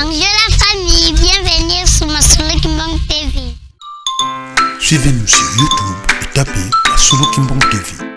Bonjour la famille, bienvenue sur Masolo Kimbang TV. Suivez-nous sur YouTube et tapez Masolo Kimbang TV.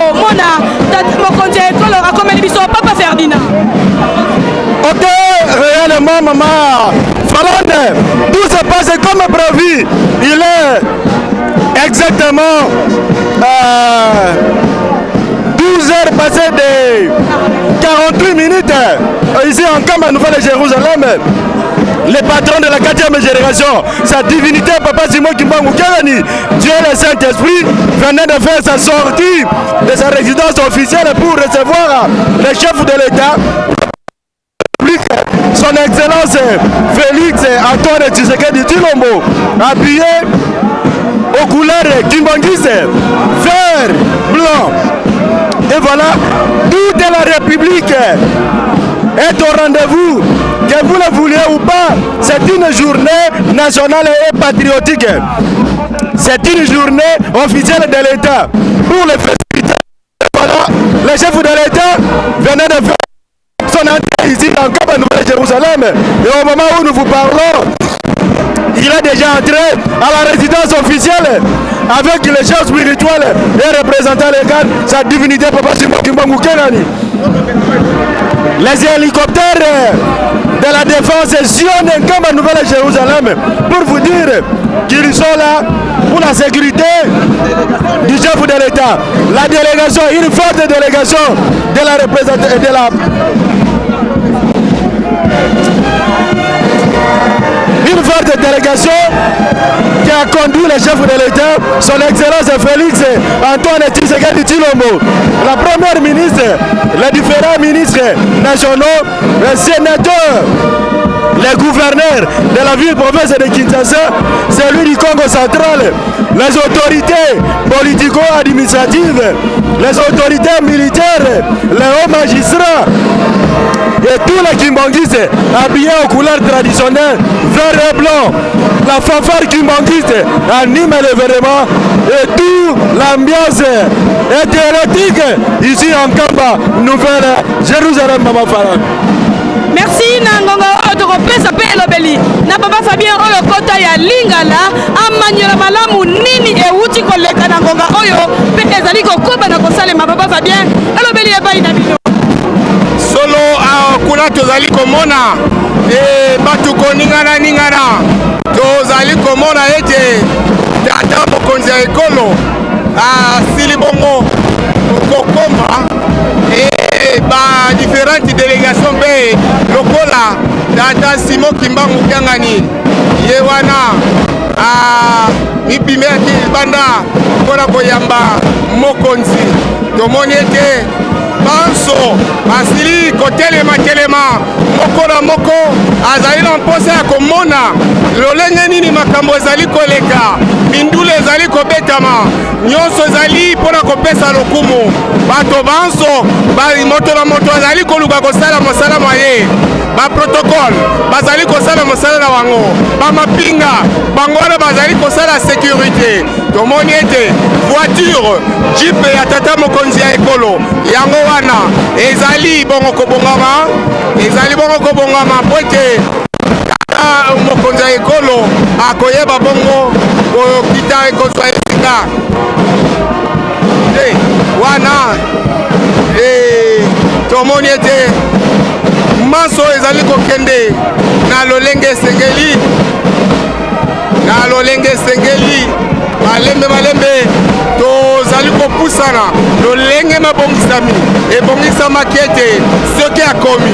Omona tata mokonzi ya ekolo akomeli biso Papa Ferdinand. Ok, réellement, maman Falonne, tout se passe comme prévu. Il est exactement 12 heures passées de 48 minutes ici en Kamba Nouvelle-Jérusalem. Le patron de la quatrième génération, sa divinité, Papa Simon Kimbangu Kiangani, Dieu le Saint-Esprit, venait de faire sa sortie de sa résidence officielle pour recevoir le chef de l'État, son Excellence Félix Antoine Tshisekedi Tshilombo, habillé aux couleurs kimbanguistes, vert, blanc. Et voilà, toute la République est au rendez-vous. Que vous le vouliez ou pas, c'est une journée nationale et patriotique. C'est une journée officielle de l'État. Pour les festivités, voilà, le chef de l'État venait de faire son entrée ici dans Kamba Nouvelle-Jérusalem. Et au moment où nous vous parlons, il est déjà entré à la résidence officielle avec les chefs spirituels et représentants légal, sa divinité Papa Simon Kimbangu Kiangani. Les hélicoptères de la défense sillonnent Kamba Nouvelle-Jérusalem pour vous dire qu'ils sont là pour la sécurité du chef de l'État. La délégation, une forte délégation de la représentation de la une forte délégation qui a conduit le chef de l'État, son Excellence Félix Antoine Tshisekedi Tshilombo, la première ministre, les différents ministres nationaux, les sénateurs, les gouverneurs de la ville-province de Kinshasa, celui du Congo central, les autorités politico-administratives, les autorités militaires, les hauts magistrats et tous les kimbanguistes habillés aux couleurs traditionnelles, vert et blanc. La fanfare kimbanguiste anime l'événement et toute l'ambiance est électrique ici en Kamba, Nouvelle Jérusalem, Mama Farah. Merci na ngonga oyo tokopesa mpe elobeli na papa Fabien oyo kota ya Lingala amanyola malamu nini ewuti koleka na ngonga oyo mpe ezali kokoba na kosalema. Papa Fabien, elobeli epai na bino. Solo awa kuna tozali komona e, bato koningana ningana, tozali komona ete tata mokonzi ya ekolo asili bongo kokoma e, ba différentes délégation mpe lokola tata Simon Kimbangu Kiangani ye wana mipimaki libanda mpona koyamba mokonzi. Tomoni ete Banso basili kotelema-telema, moko na moko azali na mposa ya komona lolenge nini makambo ezali koleka, mindule ezali kobetama, nyonso ezali mpo na kopesa lokumu. Bato banso, moto na moto azali koluka kosala mosala mwa ye. Ba protocole bazali kosala mosala na bango, bamapinga bango wana bazali kosala sécurité. Tomoni ete voiture jeep ya tata mokonzi ya ekolo yango wana ezali bongo kobongama, ezali bongo kobongama po ete tata mokonzi ya ekolo akoyeba bongo kokita, ekozwa esika te wana. Tomoni ete manso ezali kokende na lolenge esengeli, na lolenge esengeli. Malembe malembe tozali kopusana lolenge mabongisami ebongisamaki ete soki akomi,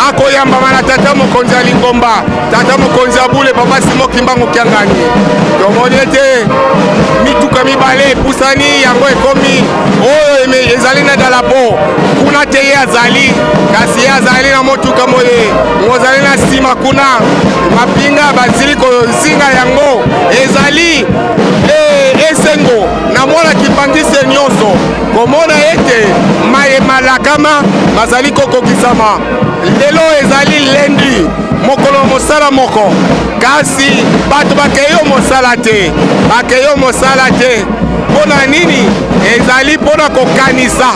akoyambama na tata mokonzi ya lingomba, tata mokonzi ya bule, papa Simo Kimbangu Kiangani. Tomoni ete mituka mibale epusani, yango ekomi oyo ezali na dalapo kuna te. Ye azali, kasi ye azali na motuka moye mozali na nsima kuna. Mapinga bazili kozinga yango. Ezali esengo na mwana kimbanguiste nyonso komona ete maye malakama bazali kokokisama. Lelo ezali lundi, mokolo mosala moko, kasi bato bakeyo mosala te, bakeyo mosala te. Mpo na nini? Ezali mpo na kokanisa,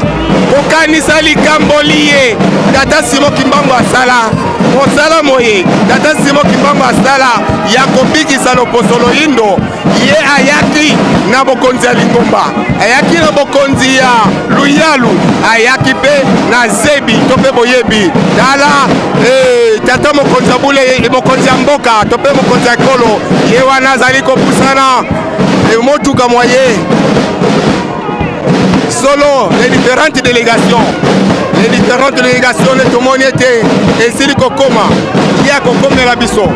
kokanisa likambo liye tata Simo Kimbangu asala, mosala moye tata Simo Kimbangu asala ya kobikisa loposo loyindo. Ye ayaki na bokonzi ya lingomba, ayaki na bokonzi ya luyalu, ayaki mpe na zebi to mpe boyebi. Tala tata mokonzi ya bule, mokonzi ya mboka to mpe mokonzi ya ekolo, ye wana azali kopusana motuka mwa ye. Solo, les différentes délégations, les différentes délégations nde tomoni ete esili kokoma. Ye akokomela biso.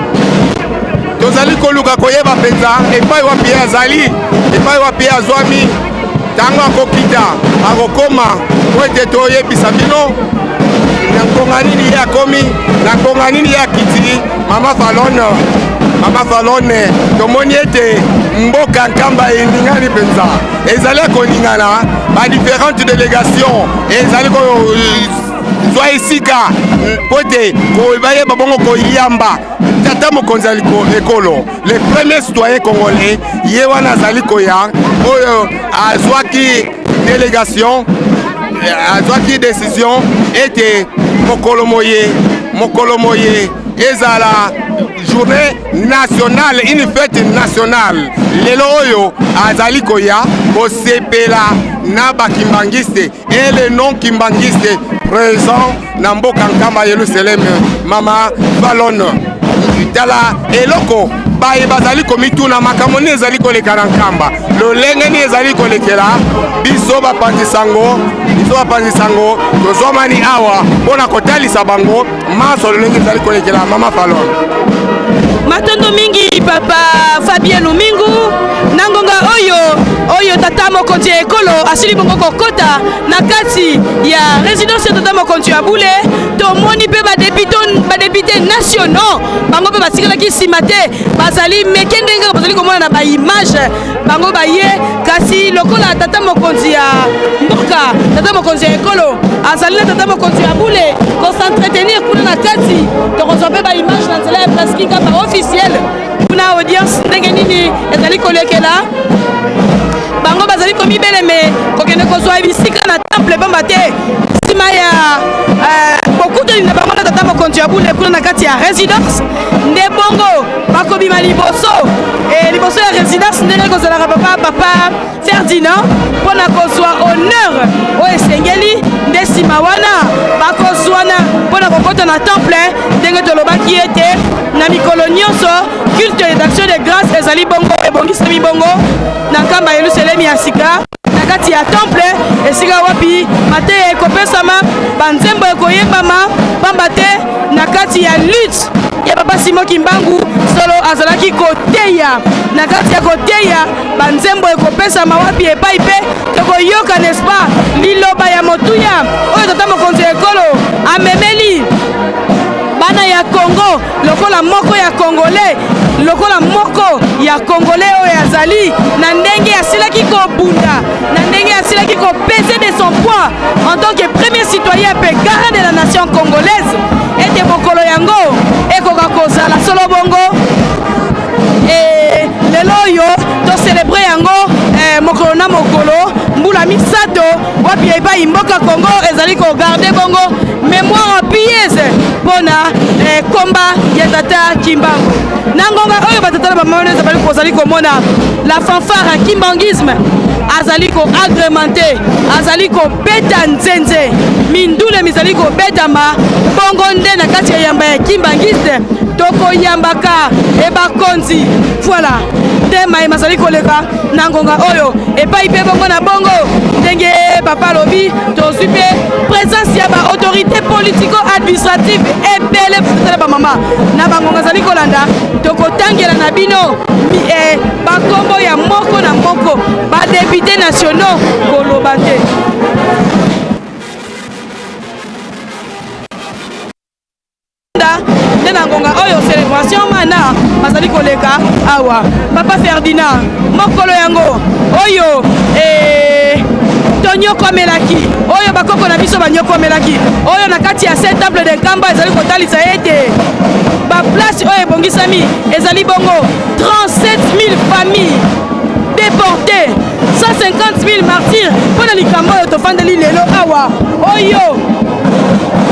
Tozali koluka koyeba mpenza epai wapi ye azali, epai wapi ye azwami. Ntango akokita, akokoma po ete toyebisa bino na ngonga nini ye akomi, na ngonga nini ye akiti. Mama Falone, mama Falone, tomoni ete mboka Nkamba eningani mpenza, ezali koningana. Badifférentes délégation ezali kozwa esika po ete bayeba bongo koyamba tata mokonzi ya ekolo, le premier citoyen congolais. Ye wana azali koya, oyo azwaki délégation, azwaki décision ete mokolo moye, mokolo moye ezala journée nationale, une fête nationale. Lelo oyo azali koya kosepela na bakimbanguiste et les non kimbanguiste présent na mboka Nkamba Yelusaleme. Mama Falone, tala eloko baye bazali komituna: makambo nini ezali koleka na Nkamba, lolenge nini ezali kolekela? Biso bapanzi sango, biso bapanzi sango tozwamani awa mpo na kotalisa bango manso lolenge ezali kolekela. Mama Falone. Matondo mingi, papa Fabien Lumingu. Na ngonga oyo, oyo tata mokonzi ya ekolo asili bongo kokɔta na kati ya résidence ya tata mokonzi ya bule, tomoni mpe badéputé nationaux, bango mpe batikalaki nsima te. Bazali meke ndenge bazali komona na baimage, bango baye. Kasi lokola tata mokonzi ya mboka, tata mokonzi ya ekolo azali na tata mokonzi ya bule kos'entretenir kuna na kati, tokozwa mpe baimage na nzela ya Presse Nkamba officiel kuna, audience ndenge nini ezali kolekela. Bango bazali komibeleme kokende kozwa bisika na temple, pamba te nsima ya bokutani na bango na tata mokonzi ya bule kuna na kati ya résidence, nde bongo bakobima liboso liboso ya résidence ndenge kozalaka, papa Ferdinand, mpo na kozwa honneur oyo esengeli. Nde nsima wana bakozwana mpo na kokɔta na temple, ndenge tolobaki ete na mikolo nyonso culte d'action de grâce ezali bongo ebongisami bongo na Nkamba Yelusalemi ya sika. kati ya temple esika wapi mateya ekopesama, banzembo ekoyembama, pamba te na kati ya lutte ya papa Simon Kimbangu solo azalaki koteya. Na kati ya koteya, banzembo ekopesama wapi epai mpe tokoyoka, n'est-ce pas, liloba ya motuya oyo tata mokonzi ya ekolo amemeli bana ya Congo, lokola moko ya Congolais, lokola moko ya Congolais oyo azali na ndenge asilaki kobunda, na ndenge asilaki kopese de son poids en tant que premier citoyen mpe garant de la nation congolaise, ete mokolo yango ekoka kozala solo bongo. E lelo oyo tocélébrer yango mokolo na mokolo mbula 3, wapi epai mboka Congo ezali kogarder bongo mémoire pieuse mpona komba ya tata Kimbangu. Na ngonga oyo, batata na bamama nyonso bali kozali komona la fanfare ya kimbanguisme azali koagrémenter, azali kobeta nzenze, mindule mizali kobetama bongo nde na kati ya yamba ya kimbanguiste tokoyambaka ebakonzi. Voilà nde mayema azali koleka na ngonga oyo epai mpe bongo na bongo, ndenge papa alobi, tozwi mpe présence ya baautorité politico administrative ebele. Tala bamama na bangonga azali kolanda, tokotangela na bino bakombo ya moko na moko, badéputés nationaux koloba te. Nde na ngonga oyo célébration mana bazali koleka awa. Papa Ferdinand, mokolo yango oyo tonyokomelaki, oyo bakoko na biso banyokomelaki, oyo na kati ya saint temple de Nkamba ezali kotalisa ete baplace oyo ebongisami ezali bongo 37 000 familles déportées, 150 000 martyrs mpo na likambo oyo tofandeli lelo awa, oyo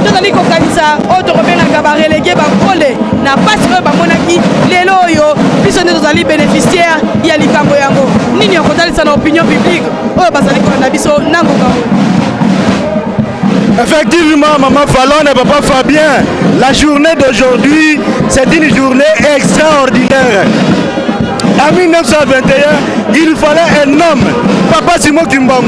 tozali kokanisa, oyo tokobengaka barelégués, bakole na mpasi oyo bamonaki. Lelo oyo biso nde tozali bénéficiaire ya likambo yango. Nini ya kotalisa na opinion publique oyo bazali kolanda biso na ngonga oyo? Effectivement, Maman Fallon et Papa Fabien, la journée d'aujourd'hui, c'est une journée extraordinaire. En 1921, il fallait un homme, Papa Simon Kimbangu,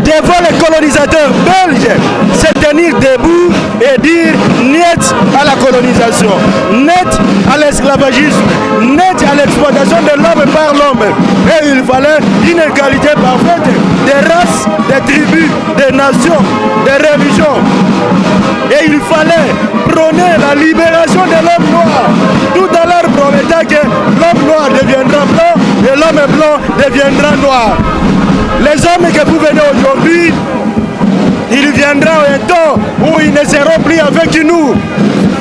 devant les colonisateurs belges, se tenir debout et dire niet à la colonisation, niet à l'esclavagisme, niet à l'exploitation de l'homme par l'homme. Et il fallait une égalité parfaite des races, des tribus, des nations, des religions. Et il fallait prôner la libération de l'homme noir, tout en leur promettant que l'homme noir deviendra blanc et l'homme blanc deviendra noir. Les hommes que vous venez aujourd'hui, il viendra un temps où ils ne seront plus avec nous.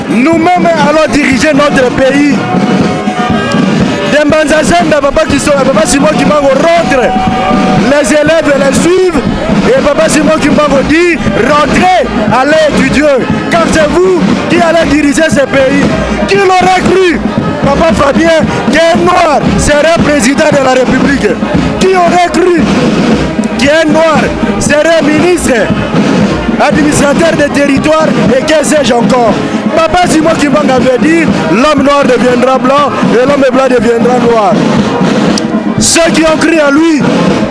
Nous-mêmes allons diriger notre pays. De Mbanza-Senda, papa, papa Simon Kimbangu rentre. Les élèves les suivent. Et papa Simon Kimbangu dit: rentrez, allez étudier. Car c'est vous qui allez diriger ce pays. Qui l'aurait cru, papa Fabien, qu'un noir serait président de la République? Qui aurait cru qu'un noir serait ministre, administrateur des territoires et que sais-je encore? Papa Simon Kimbangu avait dit: l'homme noir deviendra blanc et l'homme blanc deviendra noir. Ceux qui ont cru à lui,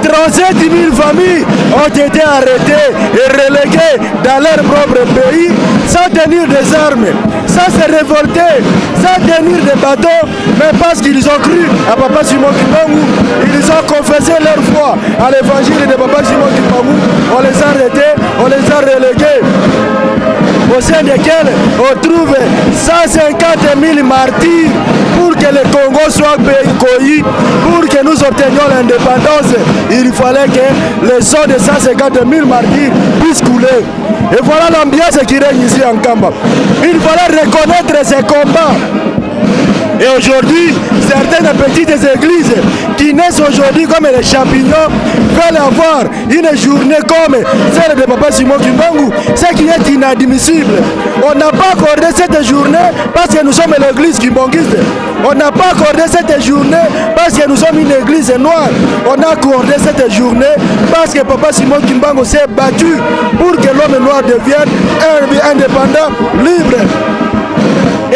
37 000 familles ont été arrêtées et reléguées dans leur propre pays sans tenir des armes, sans se révolter, sans tenir des bateaux, mais parce qu'ils ont cru à Papa Simon Kimbangu, ils ont confessé leur foi à l'évangile de Papa Simon Kimbangu, on les a arrêtés, on les a relégués, au sein desquels on trouve 150 000 martyrs pour que le Congo soit conquis, pour que nous obtenions l'indépendance. Il fallait que le sang de 150 000 martyrs puisse couler. Et voilà l'ambiance qui règne ici en Nkamba. Il fallait reconnaître ces combats. Et aujourd'hui, certaines petites églises qui naissent aujourd'hui comme les champignons veulent avoir une journée comme celle de Papa Simon Kimbangu, ce qui est inadmissible. On n'a pas accordé cette journée parce que nous sommes l'église kimbanguiste. On n'a pas accordé cette journée parce que nous sommes une église noire. On a accordé cette journée parce que Papa Simon Kimbangu s'est battu pour que l'homme noir devienne indépendant, libre.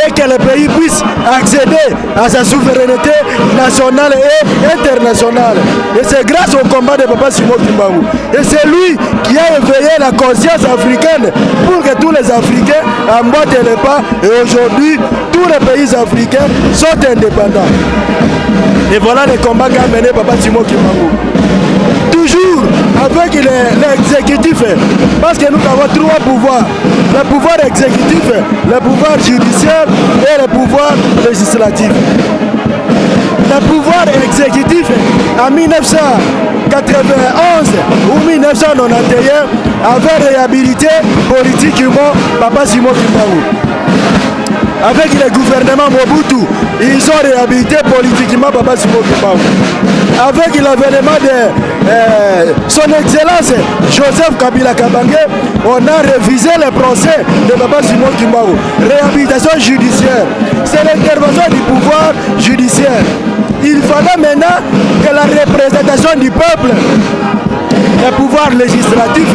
et que le pays puisse accéder à sa souveraineté nationale et internationale. Et c'est grâce au combat de Papa Simon Kimbangu. Et c'est lui qui a éveillé la conscience africaine pour que tous les Africains emboîtent le pas. Et aujourd'hui, tous les pays africains sont indépendants. Et voilà le combat qu'a mené Papa Simon Kimbangu. Toujours avec l'exécutif, parce que nous avons trois pouvoirs. Le pouvoir exécutif, le pouvoir judiciaire et le pouvoir législatif. Le pouvoir exécutif en 1991 ou 1991 avait réhabilité politiquement Papa Simon Kimbangu. Avec le gouvernement Mobutu, ils ont réhabilité politiquement Papa Simon Kimbangu. Avec l'avènement de son Excellence Joseph Kabila Kabange, on a révisé le procès de Papa Simon Kimbangu. Réhabilitation judiciaire. C'est l'intervention du pouvoir judiciaire. Il fallait maintenant que la représentation du peuple, le pouvoir législatif,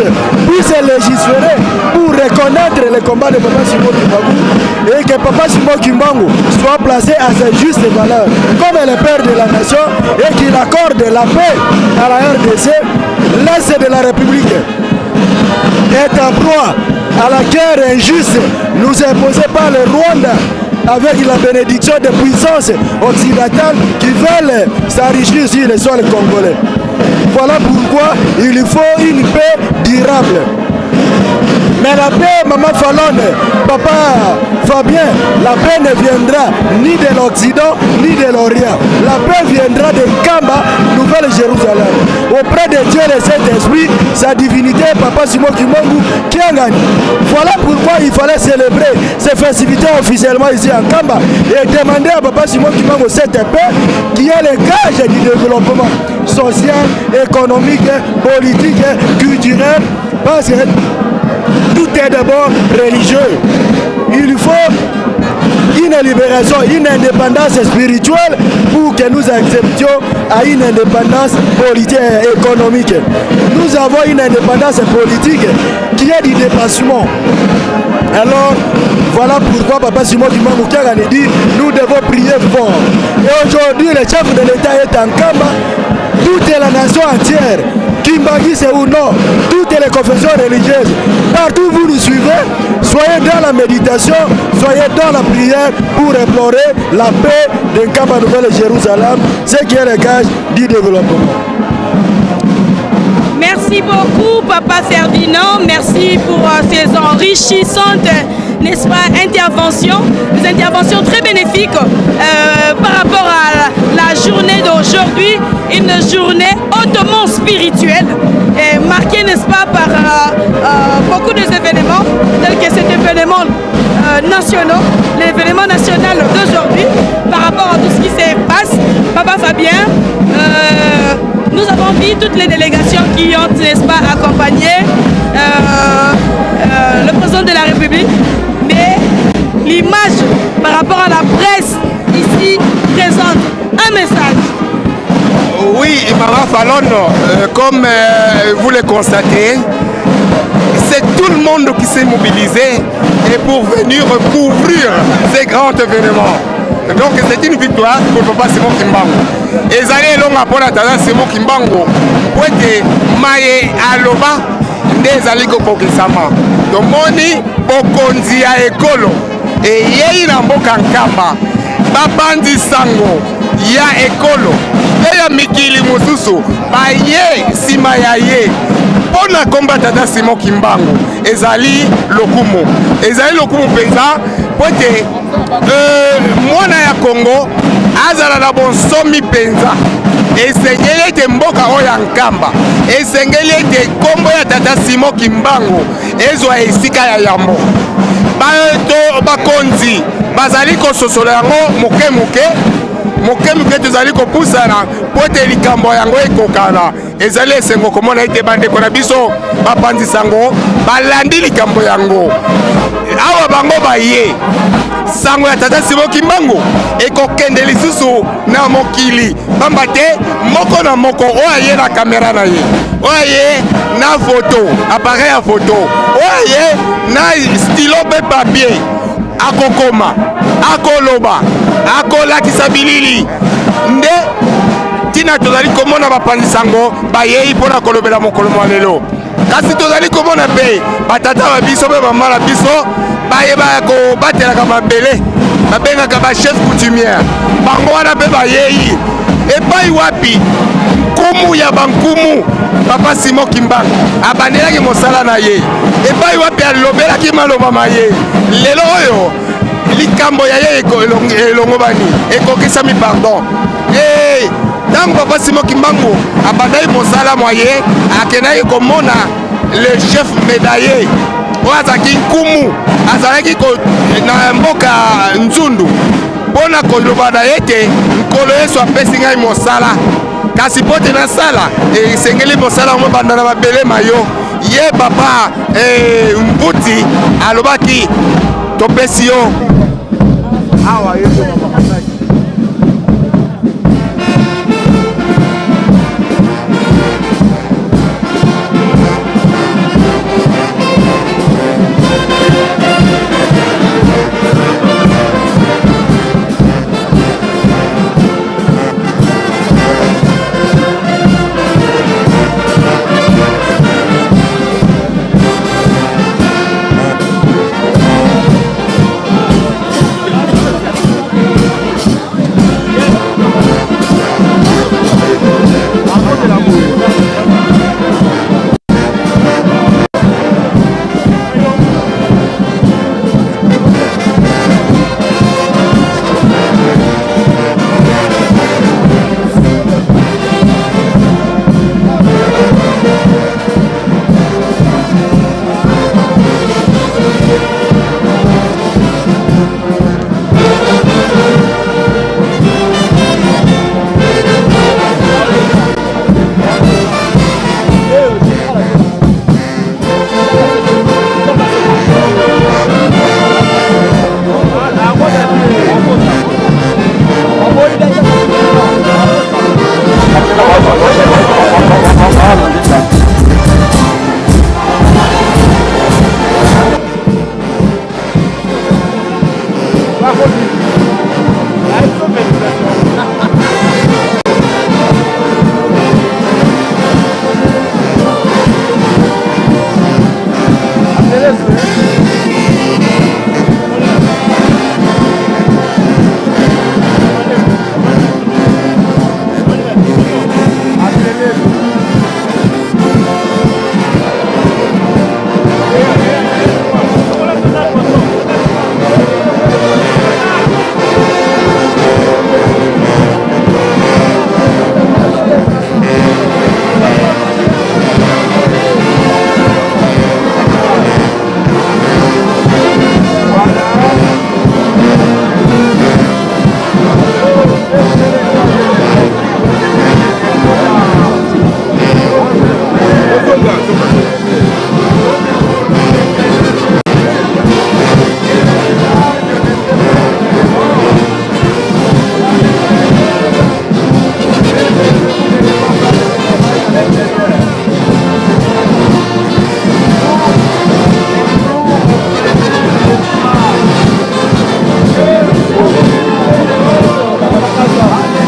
puisse légiférer pour reconnaître le combat de Papa Simon Kimbangu et que Papa Simon Kimbangu soit placé à sa juste valeur comme le père de la nation et qu'il accorde la paix à la RDC. L'Est de la République est en proie à la guerre injuste nous imposée par le Rwanda avec la bénédiction des puissances occidentales qui veulent s'enrichir sur le sol congolais. Voilà pourquoi il faut une paix durable. Mais la paix, Maman Falone, Papa Fabien, la paix ne viendra ni de l'Occident ni de l'Orient. La paix viendra de Nkamba, Nouvelle-Jérusalem. Auprès de Dieu le Saint-Esprit, sa divinité, Papa Simon Kimbangu, Kiangani. Voilà pourquoi il fallait célébrer ces festivités officiellement ici en Nkamba et demander à Papa Simon Kimbangu cette paix qui est le gage du développement social, économique, politique, culturel, parce que tout est d'abord religieux. Il faut une libération, une indépendance spirituelle pour que nous acceptions à une indépendance politique et économique. Nous avons une indépendance politique qui est du dépassement. Alors, voilà pourquoi Papa Simon Kimbangu Kiangani dit, nous devons prier fort. Et aujourd'hui, le chef de l'État est en Nkamba, toute la nation entière, Kimbanguiste ou non, toutes les confessions religieuses, partout où vous nous suivez, soyez dans la méditation, soyez dans la prière pour implorer la paix de Nkamba Nouvelle-Jérusalem, ce qui est le gage du développement. Merci beaucoup, Papa Ferdinand. Merci pour ces enrichissantes, n'est-ce pas, interventions. Des interventions très bénéfiques par rapport à la journée d'aujourd'hui, une journée hautement spirituelle et marquée, n'est-ce pas, par beaucoup d'événements, tels que cet événement national, l'événement national d'aujourd'hui, par rapport à tout ce qui se passe. Papa Fabien, nous avons vu toutes les délégations qui ont, n'est-ce pas, accompagné le président de la République, mais l'image par rapport à la presse ici présente un message. Oui, Maman Falone, comme vous le constatez, c'est tout le monde qui s'est mobilisé et pour venir couvrir ces grands événements. Donc c'est une victoire pour Papa Simon Kimbangu. Ezali elonga mpona tata Simon Kimbangu po ete maye aloba nde ezali kokokisama. Tomoni bokonzi ya ekolo eyei na mboka Nkamba, bapanzi sango ya ekolo mpe ya mikili mosusu baye nsima ya ye mpo na komba tata Simon Kimbangu. Ezali lokumu, ezali lokumu mpenza po ete mwana ya Kongo azala na bonsomi mpenza. Esengeli ete mboka oyo ya Nkamba, esengeli ete nkombo ya tata Simon Kimbangu ezwa esika ya yambo. Bato bakonzi bazali kososola yango moke moke, moke moke tozali kopusana po ete likambo yango ekokana. Ezali esengo komona ete bandeko na biso bapanzi sango balandi likambo yango. Awa bango baye, sango ya tata Simon Kimbangu ekokende lisusu na mokili, pamba te moko na moko oyo aye na kamera na ye, oyo aye na photo, appareil ya photo, oyo aye na stylo mpe papier. Akokoma, akoloba, akolakisa bilili. Nde ntina tozali komona bapanzi sango bayei mpo na kolobela mokolo mwa lelo. Kasi tozali komona mpe batata ba biso mpe bamama na biso baye bakobatelaka mabele, babengaka ba chef coutumier, bango wana mpe bayei epai wapi nkumu ya bankumu Papa Simon Kimbangu abandelaki mosala na ye, epai wapi alobelaki maloba ma ye. Lelo oyo likambo ya ye elongobani, ekokisami, pardon. Ntango Papa Simon Kimbangu abandaki mosala mwa ye, akendaki komona le chef médaillé oyo azalaki nkumu, azalaki na mboka Nzundu, mpo na koloba na ye ete Nkolo Yesu apesi ngai mosala, kasi mpo te nasala esengeli mosala yango banda na mabele ma yo. Ye papa Mvuti alobaki topesi yo awa.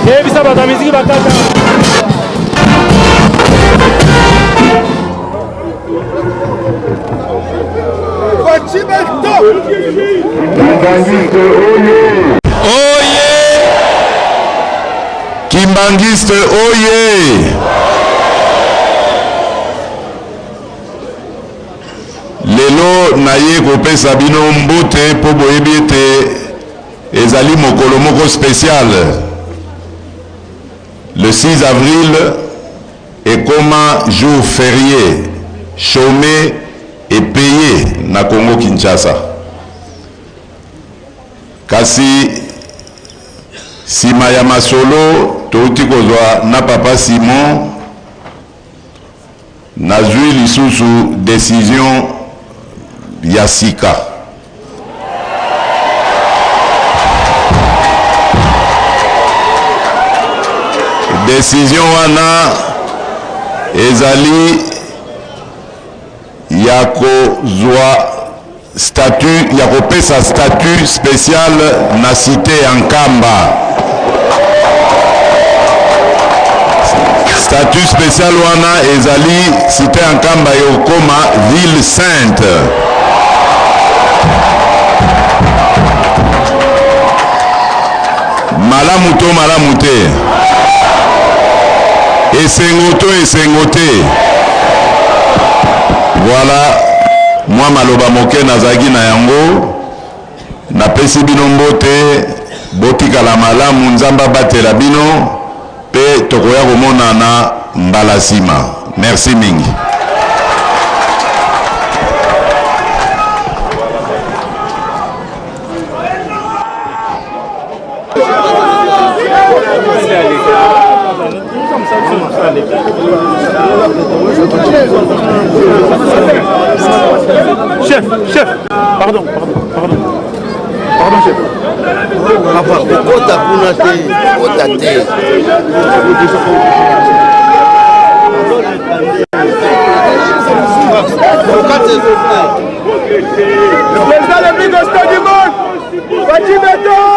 Yebisa bato ya miziki bakata. Oye! Kimbanguiste oye! Lelo naye kopesa bino mbote mpo boyebi ete ezali mokolo moko spécial. Le 6 avril ekoma jour férié, chômé et payé na Congo Kinshasa. Kasi sima ya masolo touti kozwa na Papa Simon, nazwi lisusu décision ya sika. Décision wana ezali ya kozwa statut ya kopesa statut special na cite ya Nkamba. Statut special wana ezali cite ya Nkamba ekokoma ville sainte. Malamu to malamu te? Esengo to esengo te? Voilà mwa maloba moke nazalaki na yango. Napesi bino mbote, botikala malamu, Nzambe abatela bino pe tokoya komonana mbala sima. Merci mingi. Chef, chef, pardon, pardon, pardon. Pardon, chef. Papa, kokota kuna te, kokota te. Le président le plus costaud du monde, Fatshi Béton.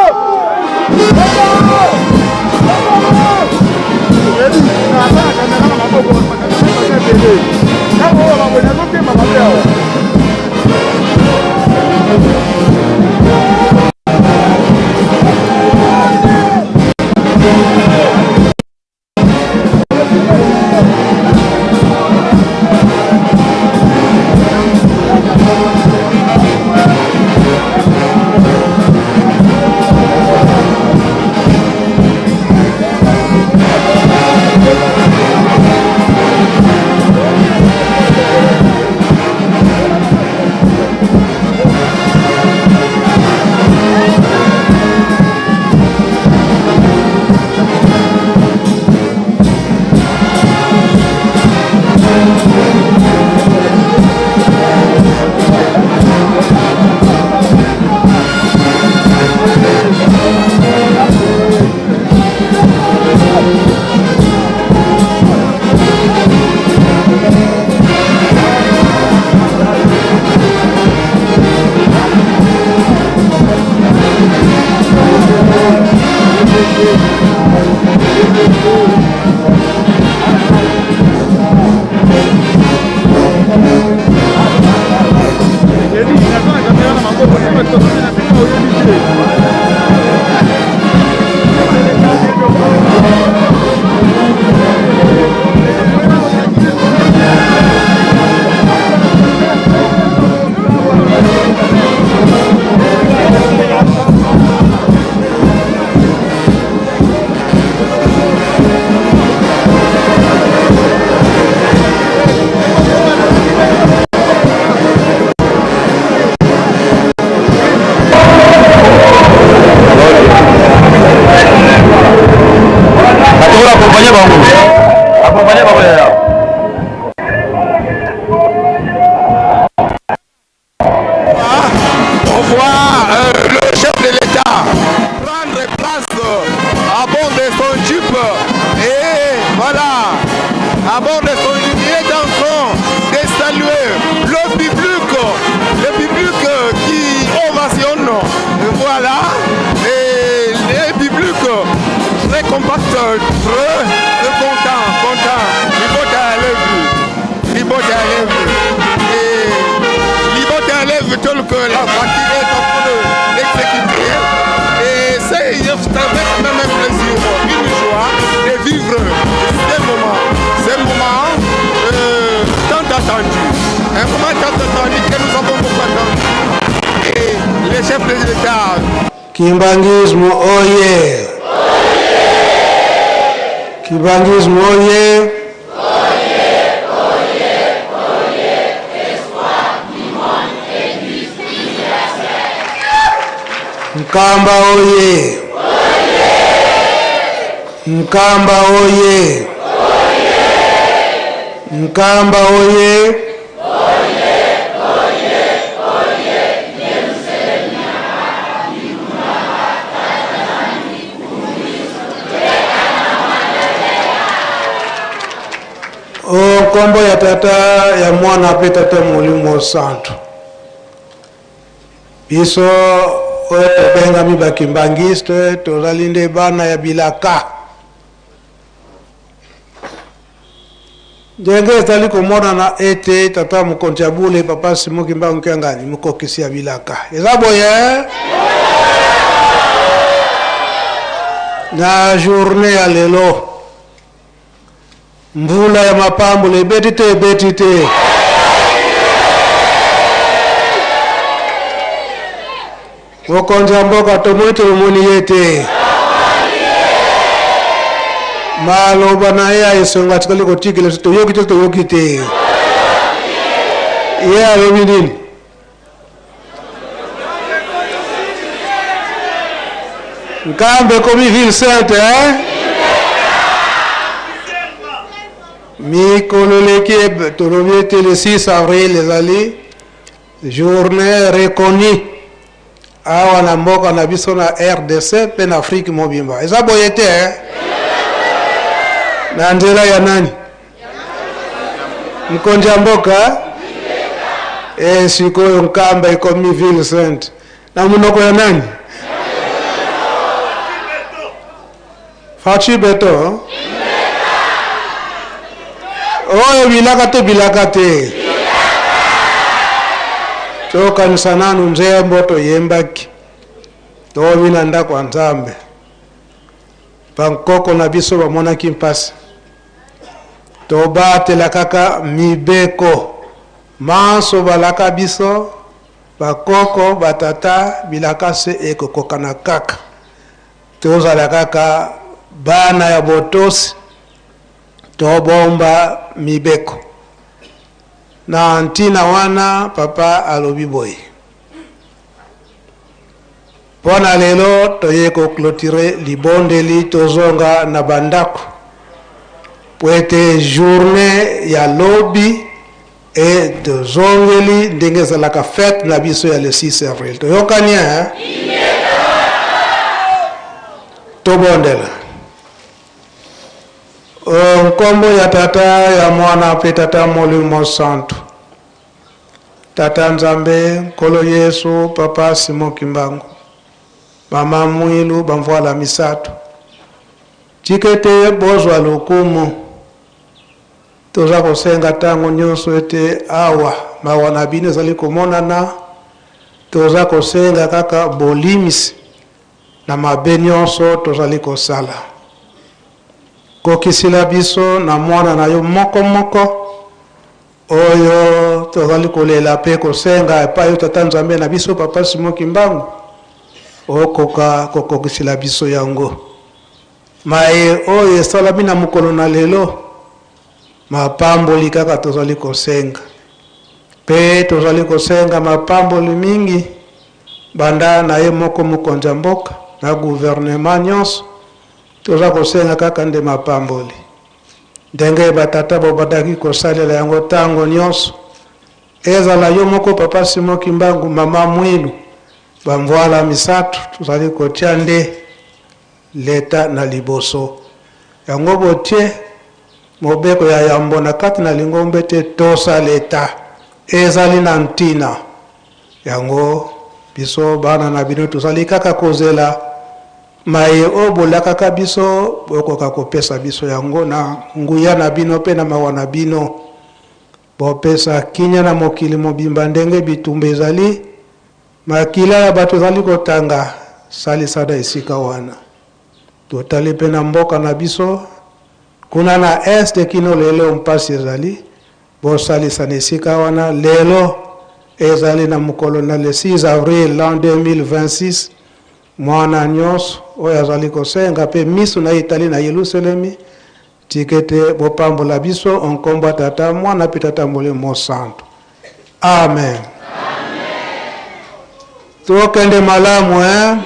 Kimbanguisme oye! Kimbanguisme oye! Nkamba oye! Nkamba oye! Nkamba oye! O nkombo ya Tata, ya Mwana mpe Tata Molimo Santu. Biso oyo tobengami ba kimbanguiste tozali nde bana ya bilaka. Ndenge ezali komonana ete tata mokonzi ya bule papa Simon Kimbangu Kiangani mokokisi ya bilaka. Eza boye? Na journée ya lelo Mvula ya mapamboli ebeti te ebeti te. Mokonzi ya mboka tomoni tomoni ye te. Maloba na ye ya esengo atikali kotikela biso toyoki te toyoki te. Ye alobi nini? Nkamba ekomi ville sainte eh? Mikolo eleki tolobi ete le 6 avril ezali journée reconnue awa na mboka na biso na RDC mpe na Afrique mobimba. Eza boye te eh? Na nzela ya nani? Mokonzi ya mboka eh, sikoyo Nkamba ekomi ville sainte na monoko ya nani? Fatshi Beton oyo bilaka to bilaka te? Tokanisa nanu nzembo toyembaki tomi na ndako ya Nzambe. Bankoko na biso bamonaki mpasi. Tobatela kaka mibeko manso balaka biso bakoko batata bilaka se ekokokana kaka. Tozala kaka bana ya botosi tobomba mibeko. Na ntina wana papa alobi boye. Mpo na lelo toye ko cloturer libondeli tozonga na ba ndako mpo ete journee ya lobi e tozongeli ndenge ezalaka fete na biso ya le 6 avril. Toyokani hein? Tobondela. O nkombo ya Tata, ya Mwana mpe Tata Molimo Santu. Tata Nzambe, Nkolo Yesu, Papa Simon Kimbangu, Mama Mwilu, Bamvuala Misato, tika ete bozwa lokumu. Toza kosenga tango nionso ete awa mawa na bino ezali komonana, toza kosenga kaka bolimisi na mabe nionso tozali kosala. Kokisila biso na mwana na yo moko moko Oyo tozali kolela pe kosenga epai yo Tata Nzambe na biso Papa Simon Kimbangu okoka kokokisela biso yango. Maye oyo esalami na mokolo na lelo mapamboli kaka tozali kosenga pe tozali kosenga mapamboli mingi banda na ye moko mokonzi ya mboka na gouvernement nionso toza kosenga kaka nde mapamboli. Ndenge ba tata bobandaki kosalela yango tango nionso, ezala yo moko papa Simon Kimbangu, mama Mwilu, ba mvuala misatu tozali kotia nde l'etat na liboso. Yango botie mobeko ya yambo na kati na lingomba ete tosa l'etat. Ezali na ntina. Yango biso bana na bino tozali kaka kozela Maye oyo bolakaka biso, bokoka kopesa biso yango na nguya na bino mpe na mawa na bino. Bopesa kimia na mokili mobimba ndenge bitumba ezali, makila ya bato ezali kotanga, salisa na esika wana. Totali mpe na mboka na biso, kuna na Est kino lelo mpasi ezali, bosalisa na esika wana. Lelo ezali na mokolo na le 6 avril l'an 2026, Mwana nyonso oyo azali kosenga mpe miso na ye etali na Yelusalemi, tika ete bopambola biso o nkombo ya Tata, Mwana mpe Tata Molimo Mosantu. Amen. Tokende malamu eh?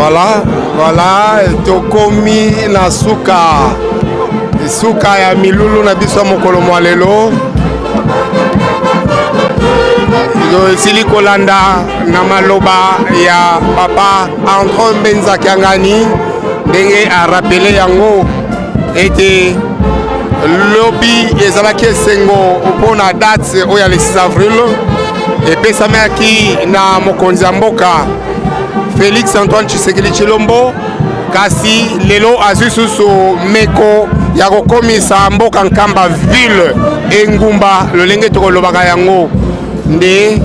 Voilà, voilà, tokomi na suka suka ya milulu na biso ya mokolo mwa lelo. Tosili kolanda na maloba ya papa André Mbenza Kiangani ndenge arapele yango ete lobi ezalaki esengo mpo na date oyo ya le 6 avril epesamaki na mokonzi ya mboka Felix Antoine Tshisekedi Tshilombo, kasi lelo azwi susu meko ya kokomisa mboka Nkamba ville engumba lolenge tokolobaka yango nde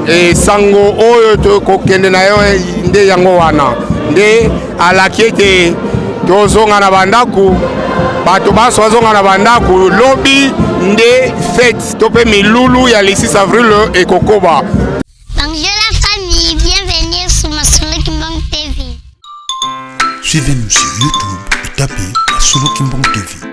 esango oyo tokokende na yo nde yango wana nde alaki ete tozonga na bandako, bato banso bazonga na bandako lobi nde fete to mpe milulu ya le 6 avril ekokoba. Bonjour la famille, bienvenue sur Masolo Kimbangu TV. Suivez-nous sur YouTube et tapez Masolo Kimbangu TV.